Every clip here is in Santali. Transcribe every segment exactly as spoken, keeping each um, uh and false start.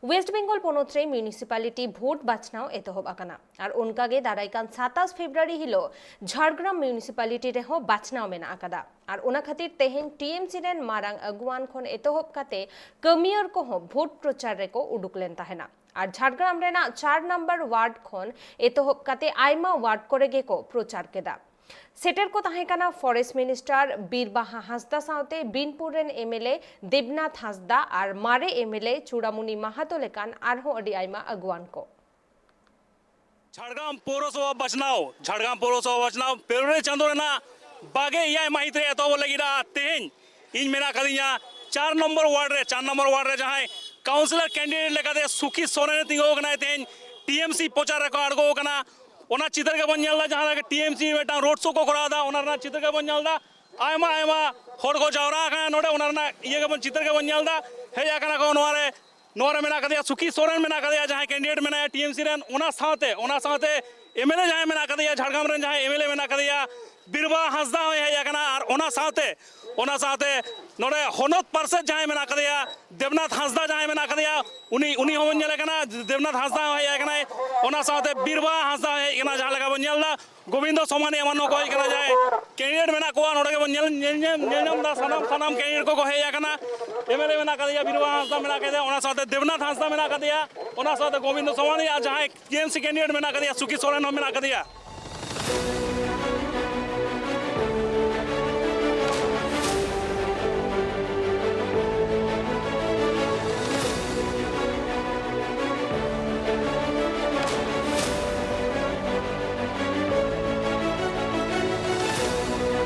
ᱳᱭᱮᱥᱴ ᱵᱮᱝᱜᱚᱞ ᱯᱚᱱᱚᱛ ᱨᱮ ᱢᱤᱭᱩᱱᱤᱥᱤᱯᱟᱞᱤᱴᱤ ᱵᱷᱳᱴ ᱵᱟᱪᱷᱱᱟᱣ ᱮᱛᱚᱦᱚᱵ ᱟᱠᱟᱱᱟ ᱟᱨ ᱚᱱᱠᱟᱜᱮ ᱫᱟᱨᱟᱭ ᱠᱟᱱ ᱥᱟᱛᱟᱥ ᱯᱷᱮᱵᱽᱨᱩᱣᱟᱨᱤ ᱦᱤᱞᱳᱜ ᱡᱷᱟᱲᱜᱨᱟᱢ ᱢᱤᱭᱩᱱᱤᱥᱤᱯᱟᱞᱤᱴᱤ ᱨᱮᱦᱚᱸ ᱵᱟᱪᱷᱱᱟᱣ ᱢᱮᱱᱟᱜ ᱟᱠᱟᱫᱟ᱾ ᱟᱨ ᱚᱱᱟ ᱠᱷᱟᱹᱛᱤᱨ ᱛᱮᱦᱮᱧ ᱴᱤᱮᱢᱥᱤ ᱨᱮᱱ ᱢᱟᱨᱟᱝ ᱟᱹᱜᱩᱣᱟᱱ ᱠᱷᱚᱱ ᱮᱛᱚᱦᱚᱵ ᱠᱟᱛᱮ ᱠᱟᱹᱢᱤᱭᱟᱹᱨ ᱠᱚᱦᱚᱸ ᱵᱷᱳᱴ ᱯᱨᱚᱪᱟᱨ ᱨᱮᱠᱚ ᱩᱰᱩᱠ ᱞᱮᱱ ᱛᱟᱦᱮᱱᱟ᱾ ᱟᱨ ᱡᱷᱟᱲᱜᱨᱟᱢ ᱨᱮᱱᱟᱜ ᱪᱟᱨ ᱱᱚᱢᱵᱚᱨ ᱣᱟᱨᱰ ᱠᱷᱚᱱ ᱮᱛᱚᱦᱚᱵ ᱠᱟᱛᱮ ᱟᱭᱢᱟ ᱣᱟᱨᱰ ᱠᱚᱨᱮ ᱜᱮᱠᱚ ᱯᱨᱚᱪᱟᱨ ᱠᱮᱫᱟ᱾ ᱥᱮᱴᱮᱨ ᱠᱚ ᱛᱟᱦᱮᱸ ᱠᱟᱱᱟ ᱯᱷᱚᱨᱮᱥᱴ ᱢᱤᱱᱤᱥᱴᱟᱨ ᱵᱤᱨᱵᱟᱦᱟ ᱦᱟᱸᱥᱫᱟ ᱥᱟᱶᱛᱮ ᱵᱤᱱᱯᱩᱨ ᱨᱮᱱ ᱮᱢᱮᱞᱮ ᱫᱮᱵᱽᱱᱟᱛᱷ ᱦᱟᱸᱥᱫᱟ ᱟᱨ ᱢᱟᱨᱮ ᱮᱢᱮᱞᱮ ᱪᱩᱲᱟᱢᱩᱱᱤ ᱢᱟᱦᱟᱛᱚ ᱞᱮᱠᱟᱱ ᱟᱨᱦᱚᱸ ᱟᱹᱰᱤ ᱟᱭᱢᱟ ᱟᱹᱜᱩᱣᱟᱱ ᱠᱚ᱾ ᱡᱷᱟᱲᱜᱨᱟᱢ ᱯᱳᱣᱨᱚᱥᱚᱵᱷᱟ ᱵᱟᱪᱷᱱᱟᱣ, ᱡᱷᱟᱲᱜᱨᱟᱢ ᱯᱳᱣᱨᱚᱥᱚᱵᱷᱟ ᱵᱟᱪᱷᱱᱟᱣ ᱯᱷᱮᱵᱽᱨᱩᱣᱟᱨᱤ ᱪᱟᱸᱫᱳ ᱨᱮᱱᱟᱜ ᱵᱟᱜᱮ ᱮᱭᱟᱭ ᱢᱟᱹᱦᱤᱛ ᱨᱮ ᱮᱛᱚᱦᱚᱵ ᱞᱟᱹᱜᱤᱫ᱾ ᱟᱨ ᱛᱮᱦᱮᱧ ᱤᱧ ᱢᱮᱱᱟᱜ ᱟᱠᱟᱫᱤᱧᱟ ᱪᱟᱨ ᱱᱚᱢᱵᱚᱨ ᱣᱟᱨᱰ ᱨᱮ᱾ ᱪᱟᱨ ᱱᱚᱢᱵᱚᱨ ᱣᱟᱨᱰ ᱨᱮ ᱡᱟᱦᱟᱸᱭ ᱠᱟᱣᱩᱱᱥᱤᱞᱚᱨ ᱠᱮᱱᱰᱤᱰᱮᱴ ᱞᱮᱠᱟᱛᱮ ᱥᱩᱠᱷᱤ ᱥᱚᱨᱮᱱ ᱮ ᱛᱤᱸᱜᱩ ᱟᱠᱟᱱᱟᱭ, ᱛᱮᱦᱮᱧ ᱴᱤᱮᱢᱥᱤ ᱯᱨᱚᱪᱟᱨ ᱨᱮᱠᱚ ᱟᱬᱜᱚ ᱟᱠᱟᱱᱟ᱾ ᱚᱱᱟ ᱪᱤᱛᱟᱹᱨ ᱜᱮᱵᱚᱱ ᱧᱮᱞ ᱮᱫᱟ, ᱡᱟᱦᱟᱸ ᱨᱮ ᱴᱤᱮᱢᱥᱤ ᱢᱤᱫᱴᱟᱝ ᱨᱳᱰ ᱥᱳ ᱠᱚ ᱠᱚᱨᱟᱣ ᱮᱫᱟ, ᱚᱱᱟ ᱨᱮᱱᱟᱜ ᱪᱤᱛᱟᱹᱨ ᱜᱮᱵᱚᱱ ᱧᱮᱞ ᱮᱫᱟ᱾ ᱟᱭᱢᱟ ᱟᱭᱢᱟ ᱦᱚᱲ ᱠᱚ ᱡᱟᱣᱨᱟ ᱟᱠᱟᱱᱟ ᱱᱚᱰᱮ, ᱚᱱᱟ ᱨᱮᱱᱟᱜ ᱤᱭᱟᱹ ᱜᱮᱵᱚᱱ, ᱪᱤᱛᱟᱹᱨ ᱜᱮᱵᱚᱱ ᱧᱮᱞ ᱮᱫᱟ᱾ ᱦᱮᱡ ᱟᱠᱟᱱᱟ ᱠᱚ ᱱᱚᱣᱟ ᱨᱮ, ᱱᱚᱣᱟ ᱨᱮ ᱢᱮᱱᱟᱜ ᱟᱠᱟᱫᱮᱭᱟ ᱥᱩᱠᱷᱤ ᱥᱚᱨᱮᱱ, ᱢᱮᱱᱟᱜ ᱟᱠᱟᱫᱮᱭᱟ ᱡᱟᱦᱟᱸᱭ ᱠᱮᱱᱰᱤᱰᱮᱴ ᱢᱮᱱᱟᱭᱟ ᱴᱤᱮᱢᱥᱤ ᱨᱮᱱ, ᱚᱱᱟ ᱥᱟᱶᱛᱮ, ᱚᱱᱟ ᱥᱟᱶᱛᱮ ᱮᱢᱮᱞᱮ ᱡᱟᱦᱟᱸᱭ ᱢᱮᱱᱟᱜ ᱟᱠᱟᱫᱮᱭᱟ, ᱡᱷᱟᱲᱜᱨᱟᱢ ᱨᱮᱱ ᱡᱟᱦᱟᱸᱭ ᱮᱢᱮᱞᱮ ᱢᱮᱱᱟᱜ ᱟᱠᱟᱫᱮᱭᱟ ᱵᱤᱨᱵᱟᱦᱟ ᱦᱟᱸᱥᱫᱟ ᱦᱚᱸᱭ ᱦᱮᱡ ᱟᱠᱟᱱᱟ᱾ ᱟᱨ ᱚᱱᱟ ᱥᱟᱶᱛᱮ, ᱚᱱᱟ ᱥᱟᱶᱛᱮ ᱱᱚᱰᱮ ᱦᱚᱱᱚᱛ ᱯᱟᱨᱥᱮᱫ ᱡᱟᱦᱟᱸᱭ ᱢᱮᱱᱟᱜ ᱟᱠᱟᱫᱮᱭᱟ ᱫᱮᱵᱽᱱᱟᱛᱷ ᱦᱟᱸᱥᱫᱟ, ᱡᱟᱦᱟᱸᱭ ᱢᱮᱱᱟᱜ ᱟᱠᱟᱫᱮᱭᱟ, ᱩᱱᱤ, ᱩᱱᱤ ᱦᱚᱸᱵᱚᱱ ᱧᱮᱞᱮ ᱠᱟᱱᱟ, ᱫᱮᱵᱽᱱᱟᱛᱷ ᱦᱟᱸᱥᱫᱟ ᱦᱚᱸ ᱦᱮᱡ ᱟᱠᱟᱱᱟᱭ᱾ ᱚᱱᱟ ᱥᱟᱶᱛᱮ ᱵᱤᱨᱵᱟᱦᱟ ᱦᱟᱸᱥᱫᱟ ᱦᱚᱸ ᱦᱮᱡ ᱟᱠᱟᱱᱟ, ᱡᱟᱦᱟᱸ ᱞᱮᱠᱟ ᱵᱚᱱ ᱧᱮᱞ ᱮᱫᱟ᱾ ᱜᱳᱵᱤᱱᱫᱚ ᱥᱚᱢᱟᱱᱤ ᱮᱢᱟᱱ ᱠᱚ ᱦᱮᱡ ᱟᱠᱟᱱᱟ, ᱡᱟᱦᱟᱸᱭ ᱠᱮᱱᱰᱤᱰᱮᱴ ᱢᱮᱱᱟᱜ ᱠᱚᱣᱟ ᱱᱚᱰᱮ ᱜᱮᱵᱚᱱ ᱧᱮᱞ, ᱧᱮᱞ ᱧᱟᱢ, ᱧᱮᱞ ᱧᱟᱢ ᱮᱫᱟ᱾ ᱥᱟᱱᱟᱢ, ᱥᱟᱱᱟᱢ ᱠᱮᱱᱰᱤᱰᱮᱴ ᱠᱚᱠᱚ ᱦᱮᱡ ᱟᱠᱟᱱᱟ᱾ ᱮᱢᱮᱞᱮ ᱢᱮᱱᱟᱜ ᱟᱠᱟᱫᱮᱭᱟ, ᱵᱤᱨᱵᱟᱦᱟ ᱦᱟᱸᱥᱫᱟ ᱢᱮᱱᱟᱜ ᱟᱠᱟᱫᱮᱭᱟ, ᱚᱱᱟ ᱥᱟᱶᱛᱮ ᱫᱮᱵᱽᱱᱟᱛᱷ ᱦᱟᱸᱥᱫᱟ ᱢᱮᱱᱟᱜ ᱟᱠᱟᱫᱮᱭᱟ, ᱚᱱᱟ ᱥᱟᱶᱛᱮ ᱜᱳᱵᱤᱱᱫᱚ ᱥᱚᱢᱟᱱᱤ ᱟᱨ ᱡᱟᱦᱟᱸᱭ ᱴᱤᱮᱢᱥᱤ ᱠᱮᱱᱰᱤᱰᱮᱴ ᱢᱮᱱᱟᱜ ᱟᱠᱟᱫᱮᱭᱟ ᱥᱩᱠᱷᱤ ᱥᱚᱨᱮᱱ ᱦᱚᱸ ᱢᱮᱱᱟᱜ ᱟᱠᱟᱫᱮᱭᱟ᱾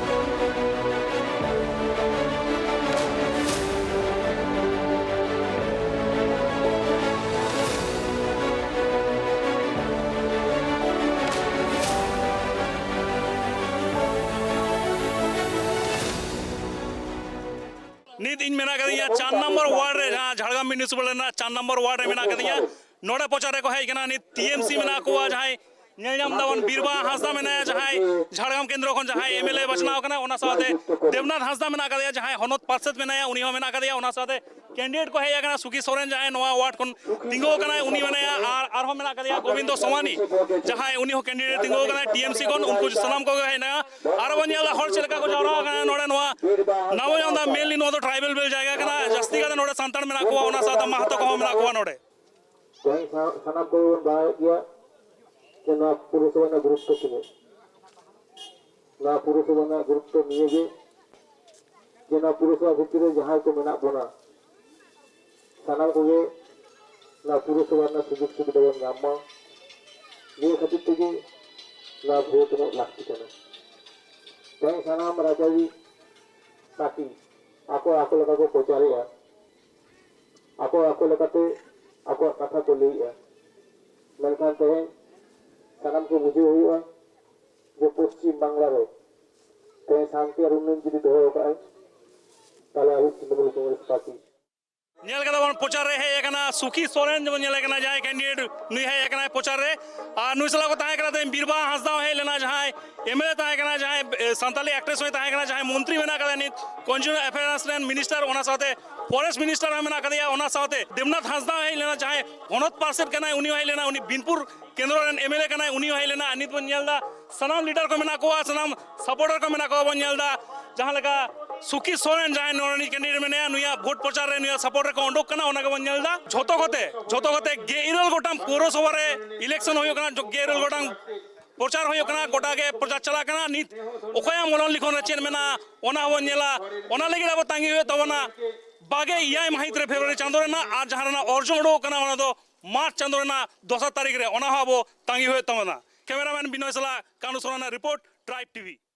ᱱᱤᱛ ᱤᱧ ᱢᱮᱱᱟᱜ ᱟᱠᱟᱫᱤᱧᱟ ᱪᱟᱨ ᱱᱚᱢᱵᱚᱨ ᱣᱟᱨᱰ ᱨᱮ, ᱡᱟᱦᱟᱸ ᱡᱷᱟᱲᱜᱨᱟᱢ ᱢᱤᱭᱩᱱᱤᱥᱤᱯᱟᱞ ᱨᱮᱱᱟᱜ ᱪᱟᱨ ᱱᱚᱢᱵᱚᱨ ᱣᱟᱨᱰ ᱨᱮ ᱢᱮᱱᱟᱜ ᱟᱠᱟᱫᱤᱧᱟ᱾ ᱱᱚᱰᱮ ᱯᱨᱚᱪᱟᱨ ᱨᱮᱠᱚ ᱦᱮᱡ ᱟᱠᱟᱱᱟ ᱱᱤᱛ ᱴᱤᱮᱢᱥᱤ ᱢᱮᱱᱟᱜ ᱠᱚᱣᱟ, ᱡᱟᱦᱟᱸᱭ ᱧᱮᱞ ᱧᱟᱢ ᱫᱟᱵᱚᱱ ᱵᱤᱨᱵᱟ ᱦᱟᱸᱥᱫᱟ ᱢᱮᱱᱟᱭᱟ, ᱡᱟᱦᱟᱸᱭ ᱡᱷᱟᱲᱜᱨᱟᱢ ᱠᱮᱱᱫᱨᱚ ᱠᱷᱚᱱ ᱡᱟᱦᱟᱸᱭ ᱮᱢ ᱮᱞ ᱮ ᱵᱟᱪᱷᱱᱟᱣ ᱠᱟᱱᱟ, ᱚᱱᱟ ᱥᱟᱶᱛᱮ ᱫᱮᱵᱽᱱᱟᱛᱷ ᱦᱟᱸᱥᱫᱟ ᱢᱮᱱᱟᱜ ᱟᱠᱟᱫᱮᱭᱟ, ᱡᱟᱦᱟᱸᱭ ᱦᱚᱱᱚᱛ ᱯᱟᱨᱥᱮᱛ ᱢᱮᱱᱟᱭᱟ, ᱩᱱᱤ ᱦᱚᱸ ᱢᱮᱱᱟᱜ ᱟᱠᱟᱫᱮᱭᱟ, ᱚᱱᱟ ᱥᱟᱶᱛᱮ ᱠᱮᱱᱰᱤᱰᱮᱴ ᱠᱚ ᱦᱮᱡ ᱟᱠᱟᱱᱟ, ᱥᱩᱠᱷᱤ ᱥᱚᱨᱮᱱ ᱡᱟᱦᱟᱸᱭ ᱱᱚᱣᱟ ᱣᱟᱨᱰ ᱠᱷᱚᱱ ᱛᱤᱸᱜᱩ ᱟᱠᱟᱱᱟᱭ, ᱩᱱᱤ ᱢᱮᱱᱟᱭᱟ, ᱟᱨ ᱟᱨᱦᱚᱸ ᱢᱮᱱᱟᱜ ᱟᱠᱟᱫᱮᱭᱟ ᱜᱳᱵᱤᱱᱫᱚ ᱥᱳᱢᱟᱱᱤ, ᱡᱟᱦᱟᱸᱭ ᱩᱱᱤ ᱦᱚᱸ ᱠᱮᱱᱰᱤᱰᱮᱴ ᱛᱤᱸᱜᱩ ᱟᱠᱟᱱᱟᱭ ᱴᱤ ᱮᱢ ᱥᱤ ᱠᱷᱚᱱ, ᱩᱱᱠᱩ ᱥᱟᱱᱟᱢ ᱠᱚᱜᱮ ᱦᱮᱡ ᱮᱱᱟ᱾ ᱟᱨ ᱵᱚᱱ ᱧᱮᱞ ᱮᱫᱟ ᱦᱚᱲ ᱪᱮᱫ ᱞᱮᱠᱟ ᱠᱚ ᱡᱟᱣᱨᱟ ᱟᱠᱟᱱᱟ ᱱᱚᱰᱮ᱾ ᱱᱚᱣᱟ ᱱᱟᱣᱟ ᱡᱟᱦᱟᱸ ᱫᱚ mainly ᱱᱚᱣᱟ ᱫᱚ tribal belt ᱡᱟᱭᱜᱟ ᱠᱟᱱᱟ, ᱡᱟᱹᱥᱛᱤ ᱠᱟᱛᱮ ᱱᱚᱰᱮ ᱥᱟᱱᱛᱟᱲ ᱢᱮᱱᱟᱜ ᱠᱚᱣᱟ, ᱚᱱᱟ ᱥᱟᱶᱛᱮ ᱢᱟᱦᱟᱛᱚ ᱠᱚᱦᱚᱸ ᱢᱮᱱᱟᱜ ᱠᱚᱣᱟ ᱱᱚᱰᱮ᱾ ᱛᱮᱦᱮᱧ ᱥᱟ-, ᱥᱟᱱᱟᱢ ᱠᱚᱜᱮ ᱵᱚᱱ ᱵᱟᱲᱟᱭᱮᱫ ᱜᱮᱭᱟ ᱡᱮ ᱱᱚᱣᱟ ᱯᱩᱨᱚᱥᱚᱵᱷᱟ ᱨᱮᱱᱟᱜ ᱜᱩᱨᱩᱛᱛᱚ ᱛᱤᱱᱟᱹᱜ᱾ ᱱᱚᱣᱟ ᱯᱩᱨᱚᱥᱚᱵᱷᱟ ᱨᱮᱱᱟᱜ ᱜᱩᱨᱩᱛᱛᱚ ᱱᱤᱭᱟᱹ ᱜᱮ ᱡᱮ ᱱᱚᱣᱟ ᱯᱩᱨᱚᱥᱚᱵᱷᱟ ᱵᱷᱤᱛᱨᱤ ᱨᱮ ᱡᱟᱦᱟᱸᱭ ᱠᱚ ᱢᱮᱱᱟᱜ ᱵᱚᱱᱟ, ᱥᱟᱱᱟᱢ ᱠᱚᱜᱮ ᱱᱚᱣᱟ ᱯᱩᱨᱚᱥᱚᱵᱷᱟ ᱨᱮᱱᱟᱜ ᱥᱩᱡᱳᱜᱽ ᱥᱩᱵᱤᱫᱷᱟ ᱵᱚᱱ ᱧᱟᱢ ᱢᱟ᱾ ᱱᱤᱭᱟᱹ ᱠᱷᱟᱹᱛᱤᱨ ᱛᱮᱜᱮ ᱱᱚᱣᱟ ᱵᱷᱳᱴ ᱮᱢᱚᱜ ᱞᱟᱹᱠᱛᱤ ᱠᱟᱱᱟ᱾ ᱛᱮᱦᱮᱧ ᱥᱟᱱᱟᱢ ᱨᱟᱡᱽᱟᱹᱨᱤ ᱯᱟᱨᱴᱤ ᱟᱠᱚ ᱟᱠᱚ ᱞᱮᱠᱟ ᱠᱚ ᱯᱨᱚᱪᱟᱨᱮᱜᱼᱟ, ᱟᱠᱚ ᱟᱠᱚ ᱞᱮᱠᱟᱛᱮ ᱟᱠᱚᱣᱟᱜ ᱠᱟᱛᱷᱟ ᱠᱚ ᱞᱟᱹᱭᱮᱜᱼᱟ᱾ ᱢᱮᱱᱠᱷᱟᱱ ᱛᱮᱦᱮᱧ ᱥᱟᱱᱟᱢ ᱠᱚ ᱵᱩᱡᱷᱟᱹᱣ ᱦᱩᱭᱩᱜᱼᱟ ᱡᱮ ᱯᱚᱥᱪᱤᱢ ᱵᱟᱝᱞᱟ ᱨᱮ ᱛᱮᱦᱮᱧ ᱥᱟᱱᱛᱤ ᱟᱨ ᱩᱱᱱᱚᱭᱚᱱ ᱡᱩᱫᱤ ᱫᱚᱦᱚ ᱠᱟᱜᱼᱟᱭ, ᱛᱟᱦᱚᱞᱮ ᱟᱵᱚ ᱛᱨᱤᱱᱚᱢᱩᱞ ᱠᱚᱝᱜᱨᱮᱥ ᱯᱟᱨᱴᱤ ᱧᱮᱞ ᱠᱟᱫᱟ ᱵᱚᱱ ᱯᱨᱚᱪᱟᱨ ᱨᱮ ᱦᱮᱡ ᱟᱠᱟᱱᱟ ᱥᱩᱠᱷᱤ ᱥᱚᱨᱮᱱ, ᱡᱮᱢᱚᱱ ᱧᱮᱞ ᱠᱟᱱᱟ ᱡᱟᱦᱟᱸᱭ ᱠᱮᱱᱰᱤᱰᱮᱴ, ᱱᱩᱭ ᱦᱮᱡ ᱟᱠᱟᱱᱟᱭ ᱯᱨᱚᱪᱟᱨ ᱨᱮ᱾ ᱟᱨ ᱱᱩᱭ ᱥᱟᱞᱟᱜ ᱠᱚ ᱛᱟᱦᱮᱸ ᱠᱟᱱᱟ ᱛᱮᱦᱮᱧ ᱵᱤᱨᱵᱟᱦᱟ ᱦᱟᱸᱥᱫᱟ ᱦᱚᱸ ᱦᱮᱡ ᱞᱮᱱᱟ, ᱡᱟᱦᱟᱸᱭ ᱮᱢ ᱮᱞ ᱮ ᱛᱟᱦᱮᱸ ᱠᱟᱱᱟ, ᱡᱟᱦᱟᱸᱭ ᱮ, ᱥᱟᱱᱛᱟᱞᱤ ᱮᱠᱴᱨᱮᱥ ᱦᱚᱸᱭ ᱛᱟᱦᱮᱸ ᱠᱟᱱᱟ, ᱡᱟᱦᱟᱸᱭ ᱢᱚᱱᱛᱨᱤ ᱢᱮᱱᱟᱜ ᱠᱟᱫᱮᱭᱟ ᱱᱤᱛ ᱠᱚᱱᱡᱩᱢᱟᱨ ᱮᱯᱷᱮᱭᱟᱨᱥ ᱨᱮᱱ ᱢᱤᱱᱤᱥᱴᱟᱨ, ᱚᱱᱟ ᱥᱟᱶᱛᱮ ᱯᱷᱚᱨᱮᱥᱴ ᱢᱤᱱᱤᱥᱴᱟᱨ ᱦᱚᱸ ᱢᱮᱱᱟᱜ ᱠᱟᱫᱮᱭᱟ, ᱚᱱᱟ ᱥᱟᱶᱛᱮ ᱫᱮᱵᱽᱱᱟᱛᱷ ᱦᱟᱸᱥᱫᱟ ᱦᱚᱸ ᱦᱮᱡ ᱞᱮᱱᱟ, ᱡᱟᱦᱟᱸᱭ ᱦᱚᱱᱚᱛ ᱯᱟᱨᱥᱮᱛ ᱠᱟᱱᱟᱭ, ᱩᱱᱤ ᱦᱚᱸ ᱦᱮᱡ ᱞᱮᱱᱟ, ᱩᱱᱤ ᱵᱤᱱᱯᱩᱨ ᱠᱮᱱᱫᱨᱚ ᱨᱮᱱ ᱮᱢ ᱮᱞ ᱮ ᱠᱟᱱᱟᱭ, ᱩᱱᱤ ᱦᱚᱸ ᱦᱮᱡ ᱞᱮᱱᱟ᱾ ᱟᱨ ᱱᱤᱛ ᱵᱚᱱ ᱧᱮᱞ ᱮᱫᱟ ᱥᱟᱱᱟᱢ ᱞᱤᱰᱟᱨ ᱠᱚ ᱢᱮᱱᱟᱜ ᱠᱚᱣᱟ, ᱥᱟᱱᱟᱢ ᱥᱟᱯᱳᱨᱴᱟᱨ ᱠᱚ ᱢᱮᱱᱟᱜ ᱠᱚᱣᱟ, ᱵᱚᱱ ᱧᱮᱞ ᱮᱫᱟ ᱡᱟᱦᱟᱸ ᱞᱮᱠᱟ ᱥᱩᱠᱷᱤ ᱥᱚᱨᱮᱱ ᱡᱟᱦᱟᱸᱭ ᱱᱚᱰᱮ ᱨᱤᱱᱤᱡ ᱠᱮᱱᱰᱤᱰᱮᱴ ᱢᱮᱱᱟᱭᱟ, ᱱᱩᱭᱟᱜ ᱵᱷᱳᱴ ᱯᱨᱚᱪᱟᱨ ᱨᱮ ᱱᱩᱭᱟᱜ ᱥᱟᱯᱳᱨᱴ ᱨᱮᱠᱚ ᱩᱰᱩᱠ ᱠᱟᱱᱟ, ᱚᱱᱟ ᱜᱮᱵᱚᱱ ᱧᱮᱞ ᱮᱫᱟ᱾ ᱡᱷᱚᱛᱚ ᱠᱚᱛᱮ, ᱡᱷᱚᱛᱚ ᱠᱚᱛᱮ ᱜᱮ ᱤᱨᱟᱹᱞ ᱜᱚᱴᱟᱝ ᱯᱳᱣᱨᱚᱥᱚᱵᱷᱟ ᱨᱮ ᱤᱞᱮᱠᱥᱚᱱ ᱦᱩᱭᱩᱜ ᱠᱟᱱᱟ, ᱜᱮ ᱤᱨᱟᱹᱞ ᱜᱚᱴᱟᱝ ᱯᱨᱚᱪᱟᱨ ᱦᱩᱭᱩᱜ ᱠᱟᱱᱟ, ᱜᱚᱴᱟ ᱜᱮ ᱯᱨᱚᱪᱟᱨ ᱪᱟᱞᱟᱜ ᱠᱟᱱᱟ᱾ ᱱᱤᱛ ᱚᱠᱚᱭᱟᱜ ᱢᱚᱞᱚᱝ ᱞᱤᱠᱷᱚᱱ ᱨᱮ ᱪᱮᱫ ᱢᱮᱱᱟᱜᱼᱟ, ᱚᱱᱟ ᱦᱚᱸᱵᱚᱱ ᱧᱮᱞᱟ᱾ ᱚᱱᱟ ᱞᱟᱹᱜᱤᱫ ᱟᱵᱚ ᱛᱟᱸᱜᱤ ᱦᱩᱭᱩᱜ ᱛᱟᱵᱚᱱᱟ ᱵᱟᱜᱮ ᱮᱭᱟᱭ ᱢᱟᱹᱦᱤᱛ ᱨᱮ, ᱯᱷᱮᱵᱽᱨᱩᱣᱟᱨᱤ ᱪᱟᱸᱫᱳ ᱨᱮᱱᱟᱜ, ᱟᱨ ᱡᱟᱦᱟᱸ ᱨᱮᱱᱟᱜ ᱚᱨᱡᱚ ᱩᱰᱩᱠᱚᱜ ᱠᱟᱱᱟ, ᱚᱱᱟ ᱫᱚ ᱢᱟᱨᱪ ᱪᱟᱸᱫᱳ ᱨᱮᱱᱟᱜ ᱫᱚᱥᱟᱨ ᱛᱟᱹᱨᱤᱠᱷ ᱨᱮ, ᱚᱱᱟ ᱦᱚᱸ ᱟᱵᱚ ᱛᱟᱸᱜᱤ ᱦᱩᱭᱩᱜ ᱛᱟᱵᱚᱱᱟ᱾ ᱠᱮᱢᱮᱨᱟᱢᱮᱱ ᱵᱤᱱᱚᱭ ᱥᱟᱞᱟᱜ ᱠᱟᱹᱱᱩ ᱥᱚᱨᱮᱱᱟᱜ ᱨᱤᱯᱳᱨᱴ, ᱴᱨᱟᱭᱤᱵᱽ ᱴᱤᱵᱷᱤ᱾